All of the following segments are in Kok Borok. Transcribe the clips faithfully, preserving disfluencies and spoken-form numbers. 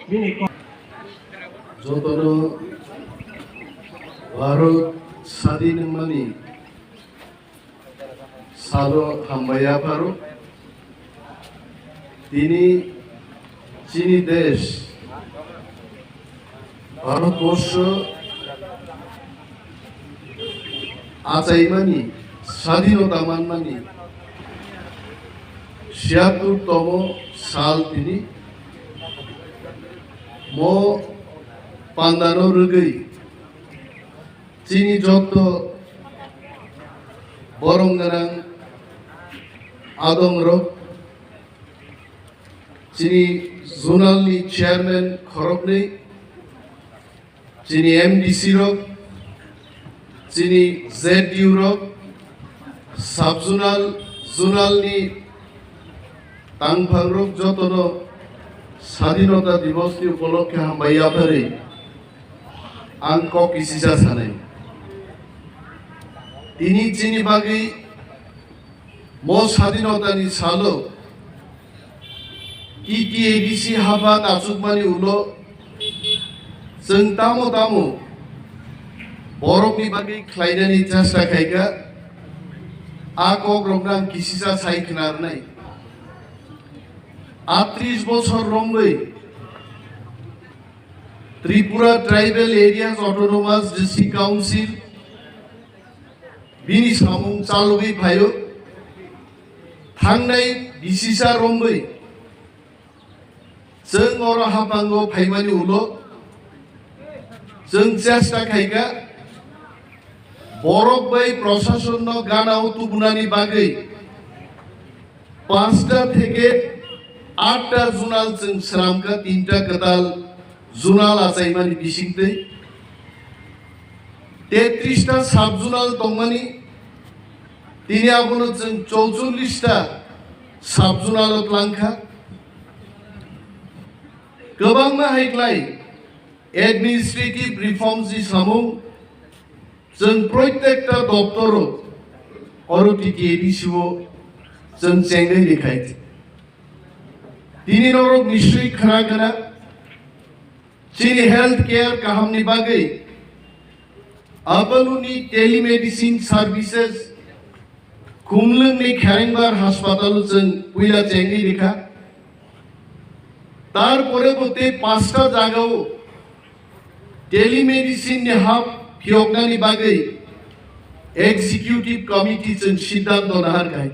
Bini kok. Jotono Bharat sadin wngmani salo hambai yapharo. Tini chini desh Bharatborsho achaimani, sadinota manmani siyattur tomo sal tini. Mo pandano rwgwi chini jotto borom gwnang adongrok, chini zonal ni chairman khoroknwi, chini M D C rok, chini Z D U rok, sub zonal, zonal ni tangphang rok jotono Sadinota Divos ni upolokhe hambai yapharwi ang kok kisisa sanai. Tini chini bagwi mo Sadinota ni salo T T A D C haphang achukmani ulo chwng tamo tamo borokni bagwi khlainani chesta khaikha, a kokrokno ang kisisa sai khna rwnai. Atris bochor romwi Tripura Tribal Areas Autonomous District Council bini samung chalogwi phaio. Thangnai bisisa romwi chwng oro haphango phaimani ulo chwng chesta khaikha, borok bai prosasonno ganao tubunani bagwi panchta theke atta zonal chwng sramkha, tinta kwtal zonal achaimani bisingtwi. Tetrista sub zonal tongmani, tini abono chwng chorchollista sub zonalo tlangkha. Kwbangma hai khlai administrative reforms ni samung chwng proitekta doptoro oro T T A D C o chwng chengwi rikha. Tini norok niswi khna gana chini health care kahamni bagwi Abaluni telemedicine services Khumlwngni Kherengbar Haspatalo chwng puila chengwi rikha. Tarpore bo tei panchta jagao telemedicine ni hub phiyoknani bagwi executive committee chwng siddhanto nahar khai.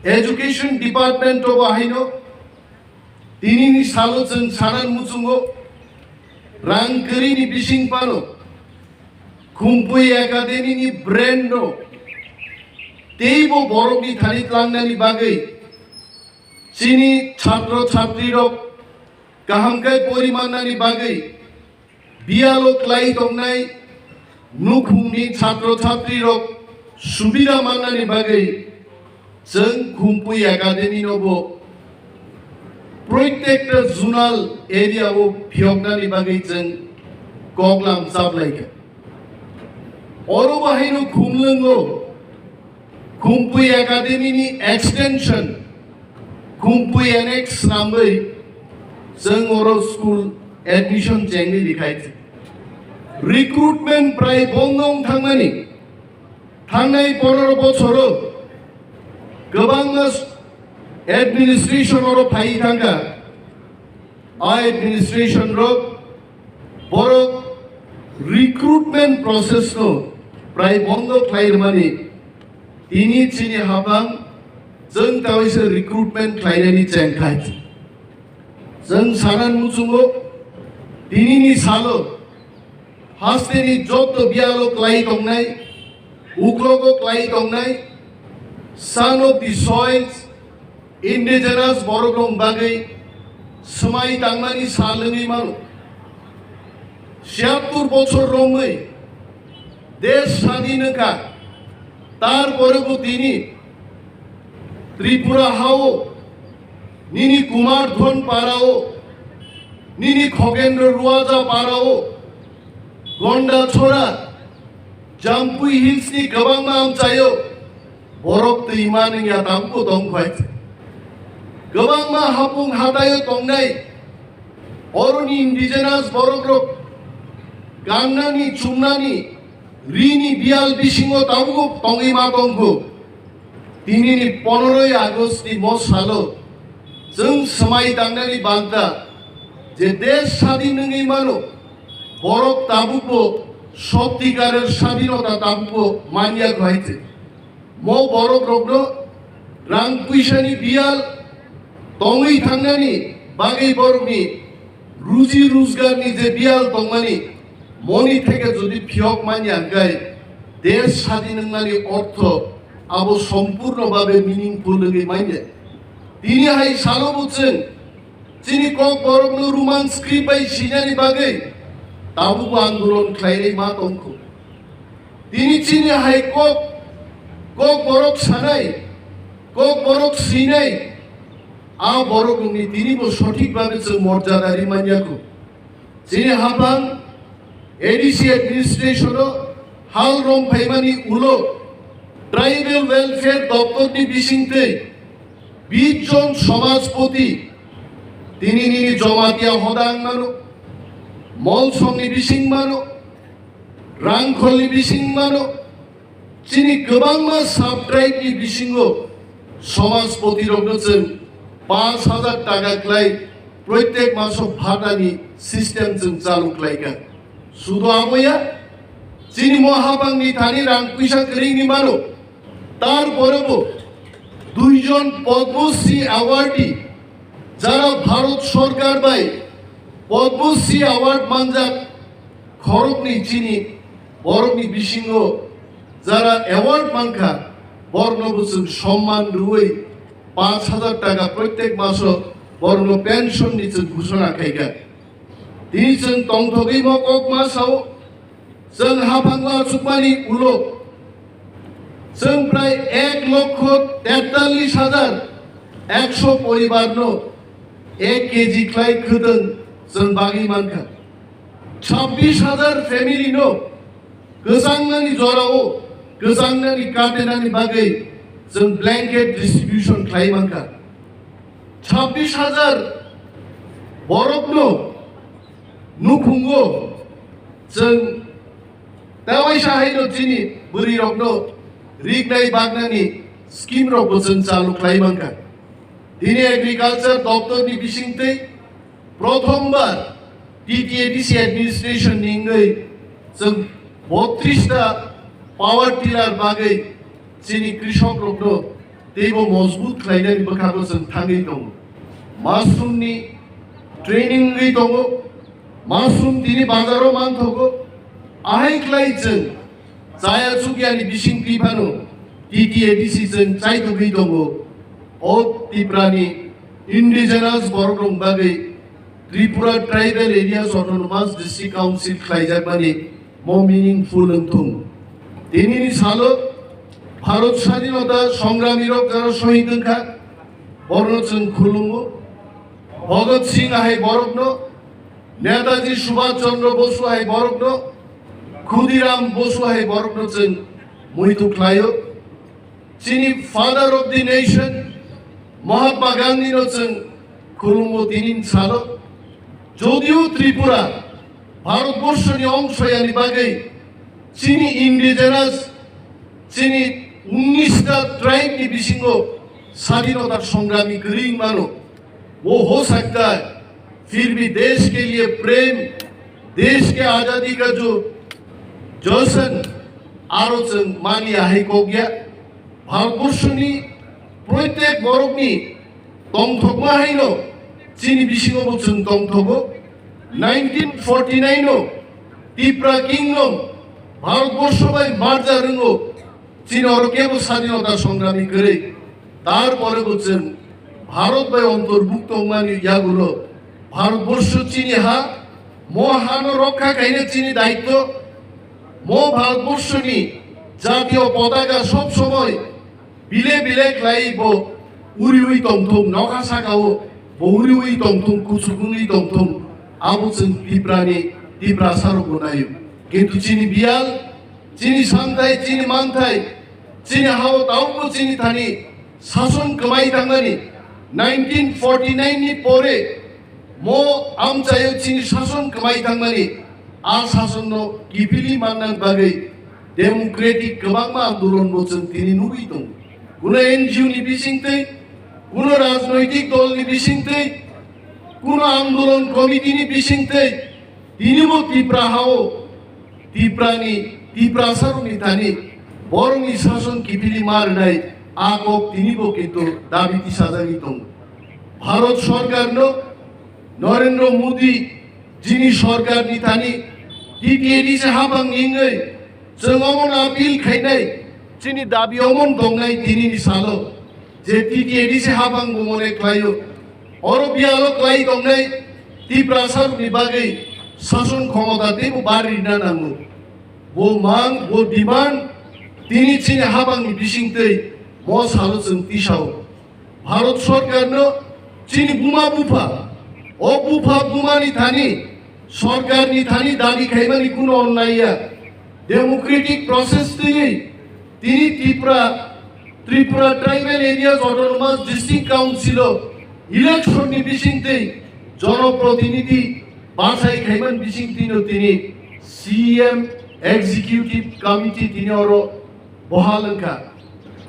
Education department o bo haino tinini salo chwng sanan muchungo rang kwrwini bising phano Khumpui Academy ni brand no teibo borokni thani tlangnani bagwi chini chhatro chhatrirok kaham khe pori mannani bagwi biyalo klai tongnai nukhungni chhatro chhatrirok subida mannani bagwi chwng Khumpui Academy no bo proitekta zonal area o phiyoknani bagwi chwng koklam chaplaikha. Oro bo haino Khumlwngo Khumpui Academy ni extension, Khumpui Annex swnamwi chwng oro school admission chengwi rikhai. Recruitment prai bondong thangmani, thangnai pondro bochoro kwbangma administration oro phai thangkha. A administration rok borok recruitment process no prai bondo khlai rwmani tini chini hapang chwng kaisa recruitment khlainani chengkhai. Chwng sanan muchungo tinini salo hasteni jotto biyalo klai tongnai, uklogo klai tongnai, son of the soils, indigenous borok rok bagwi swmai tangmani sal wngwi mano. Siyattur bochor romwi desh sadin wngkha, tarpore bo tini Tripura hao, nini Kumar Dhon parao, nini Khogendra Ruaja parao, Gonda Chora, Jampui Hills ni kwbangma amchaio borok twi manwngya tabukbo tongkhai. Kwbangma hapung hataio tongnai Oroni indigenous borokrok gangnani, chumnani, rini biyal bisingo tabuk tongwi ma tongkhu. Tinini poneroi August ni mo salo chwng swmai tangnani banta je desh sadin wngwi mano, borok tabukbo sottikarer sadinota tabukbo manya kho hai se. Mo borok rokno rang puisani biyal tongwi thangnani bagwi borokni ruji rujgarni je biyal tongmani moni theke jodi phiyok manya hwnkhe desh sadin wngnani ortho abo sompurno babe meaningful wngwi manya. Tini hai salo bo chwng chini kok borokno Roman script bai sinani bagwi tabukbo andolon khlainai ma tongkhu. Tini chini hai kok, kok borok sanai, kok borok sinai, a borok rokni tini bo sothik babe chwng morjada ri manya kho. Chini haphang A D C administration o hal rom phaimani ulo tribal welfare doptor ni bisingtwi bis jon somajpoti tini nini Jamatia hodang mano, Molsong ni bising mano, Rangkhol ni bising mano, chini kwbangma sub-tribe ni bisingo somajpoti rokno chwng panch hajar taka klai proitek maso bhatani system chwng chalu klaikha. Sudo aboya, chini mo habangni thani rang puisa kwrwngni mano, tarporebo duijon Padma Shri awardee jara Bharat Sorkar bai Padma Shri award manjak khoroknwi chini borokni bisingo jara award mankha, borokno bo chwng somman rwui panch hajar taka proitek maso borokno pension ni chwng ghoshona khaikha. Tini chwng tongthogwi mo kok ma sao, chwng haphang achukmani ulo chwng prai ek lokho tetallis hajar ekso poribarno ek K G khlai khwtwng chwng bagwi mankha. Chabbish hajar family no kwchangnani jorao kwchangnani katenani bagwi chwng blanket distribution khlai mankha. Chabbish hajar borokno nukhungo chwng tewaisa haino chini bwrwirokno rignai bagnani scheme rokbo chwng chalu khlai mankha. Tini agriculture doptor ni bisingtwi prothombar T T A D C administration ni wngwi chwng botris ta power tiller bagwi chini krishok rokno teibo mojbut khlainani bwkhago chwng thangwi tongo. Mushroom ni training wngwi tongo, mushroom tini bazaro manthogo, ahai khlai chwng chaya chukyani bising twi phano T T A D C chwng chaitugwi tongo. O Tiprani indigenous borok rok bagwi Tripura Tribal Areas Autonomous District Council khlaijakmani mo meaningful wngthung. Tinini salo Bharat Sadinota Songramrok jara shohid wngkha, borokno chwng khulumo. Bhagat Singh hai borokno, Netaji Subhash Chandra Bosu hai borokno, Khudiram Bosu hai borokno chwng muitu khlaio. Chini Father of the Nation Mahatma Gandhi no chwng khulumo tinin salo. Jodio Tripura Bharatborshoni ongsoyani bagwi chini indigenous, chini unnis ta tribe ni bisingo sadinota songrami kwrwi mano. वो हो सकता है, फिर भी देश के लिए प्रेम, देश के आजादी का जो जश्न, aro chwng mani ahai kokya. Bharatborshoni proitek borokni tongthokma haino chini bisingo bo chwng tongthogo. Nineteen forty-nine o Tipra Kingdom Bharatborsho bai marja rwngo. Chini oro kebo sadinota songrami kwrwi. Tarpore bo chwng Bharat bai ontorbukto wngmani yagulo Bharatborsho chini ha, mo hano rokha khaina chini daitto. Mo Bharatborshoni jatiyo potaka sob somoi bile bile khlai bo uriui tongthung, nokha sakao bo uriui tongthung, kuchuk wngwi tongthung. Abo chwng Tiprani, Tiprasa rokbo naio. Kintu chini biyal, chini samthai, chini manthai, chini hao taobo chini thani sason kwmai tangmani nineteen forty-nine ni pore Mo amchaio chini sason kwmai thangmani, a sasonno kiphilwi mannani bagwi democratic kwbangma andolonbo chwng tini nugwi tongo. Kuno N G O ni bisingtwi, kuno rajnoitik dolni bisingtwi, kuno andolon committee ni bisingtwi, tinibo Tipra hao Tiprani, Tiprasarokni thani borokni sason kiphilwi ma rwnai, a kok tinibo kintu dabi tisajagwi tongo. Bharat Sorkarno, Narendra Modi jini sorkarni thani T T A D C habangni wngwi chwng omono appeal khainai, chini dabi omono tongnai tinini salo. Je T T A D C habang bo mone khlaio. Oro biyalo khlai tongnai Tiprasarokni bagwi sason khomota teibo bari rina nango. Bo mang, bo demand tini chini habangni bisingtwi mo salo chwng tisao. Bharat Sorkarno chini buma bupha, o bupha bumani thani, sorkarni thani dabi khaimani kuno onnai ya. Democratic process twiwi tini Tripura, Tripura Tribal Areas Autonomous District Council o election ni bisingtwi jonoprotinidhi bachai khaiman bisingtwino tini C M Executive Committee tini oro bohal wngkha.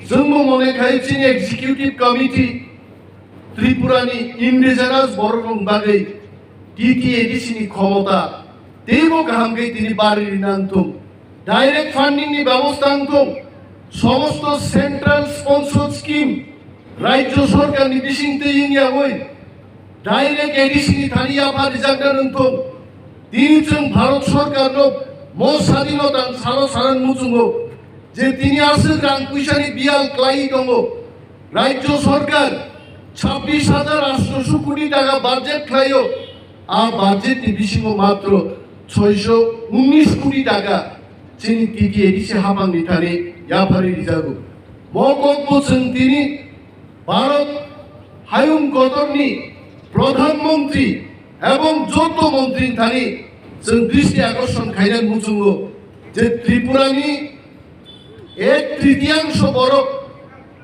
Chwngbo mone khai chini Executive Committee Tripura ni indigenous borok rok bagwi T T A D C ni khomota teibo kaham khe tini bari rina wngthung. Direct funding ni bebosta wngthung. Somosto central sponsored scheme rajyo sorkar ni bisingtwi wngya oi direct A D C ni thani yaphar rijakna wngthung. Tini chwng Bharat Sorkarno mo sadinota salo saran muchungo je tini aswk rang puisani biyal khlaiwi tongo. Rajyo Sorkar chabbish hajar atsho koti taka budget khlaio, a budget ni bisingo matro soisho unnish koti taka chini T T A D C habangni thani yapharwi rijago. Mo kokbo chwng tini Bharat hayung kotorni Pradhan Mantri ebong joto montri ni thani chwng dristi akorshon khainani muchungo je Tripura ni ek tritiyangsho borok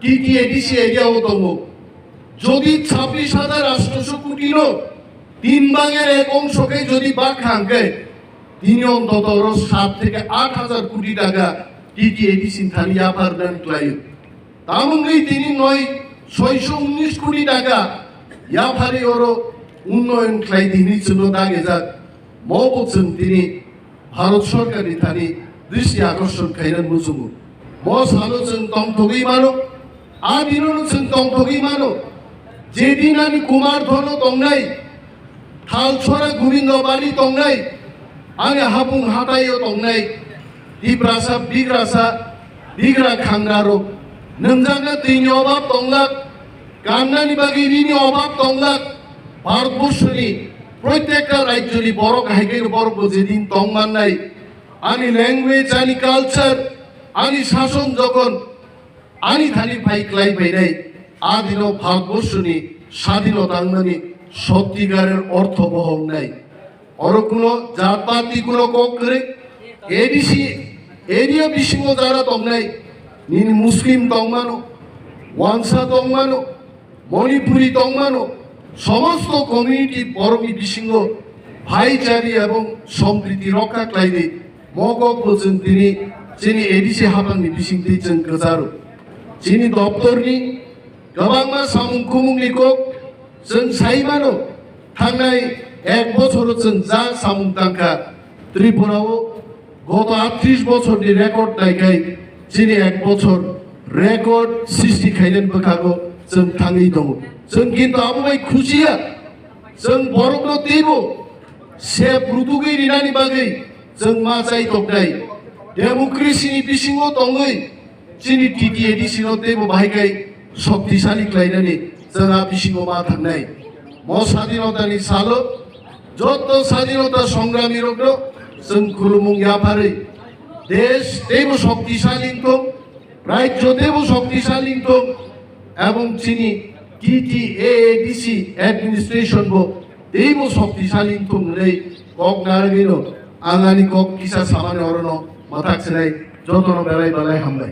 T T A D C area o tongo. Jodi chabbish hajar atsho koti no tin bhager ek ongsho khe jodi bak kha hwnkhe, tini ontoto oro sat theke aat hajar koti taka T T A D C ni thani yaphar dan khlaio. Tamungwi tini noi soisho unnish koti taka yapharwi oro unnoyon khlai di hwnwi chwngno dagejak. Mobo chwng tini Bharat Sorkarni thani dristi akorshon khaina muchungo. Mo salo chwng tongthogwi mano, a dinono chwng tongthogwi mano. Jedin ani Kumar Dhano tongnai, Thalchora Gobindo Bari tongnai, ani hapung hataio tongnai, Tiprasa, Bigrasa, Bigra khangrarok, nwngjakna twini obab tonglak, kannani bagwi rini obab tonglak, Bharatborsoni protekta rajyoni borok hai khe borokbo jedin tong mannai, ani language, ani culture, ani sason jokhon ani thani phai klai phainai, a dino Bharatborsoni sadinota wngmani sotikarer ortho bo wngnai. Oro kuno jat pati kuno kok kwrwi, A D C area bisingo jara tongnai, nini Muslim tongmano, Wansa tongmano, Manipuri tongmano, somosto community borokni bisingo bhaichari ebong sompriti rokha khlaidi, mo kokbo chwng tini chini A D C habangni bisingtwi chwng kwcharo. Chini doptorni kwbangma samung khumungni kok chwng sai mano, thangnai ek bochoro chwng ja samung tangkha Tripura o, goto aatris bochorni record naikhai chini ek bochor record srishti khainani bwkhago chwng thangwi tongo. Chwng kintu abo bai khusiya, chwng borokno teibo sep rutugwi rinani bagwi chwng ma chai toknai. Democracy ni bisingo tongwi chini T T A D C no teibo bahai khai shoktisali khlainani chwng a bisingo ma thangnai. Mo sadinotani salo joto sadinota songramirokno chwng khulumung yapharwi desh teibo shoktisali wngthung, rajyo teibo shoktisali wngthung, ebong chini T T A A D C administration bo teibo shoktisali wngthung hwnwi kok narwgwino ang ani kok kisa samani orono mwthak sinai jotono belai belai hambai.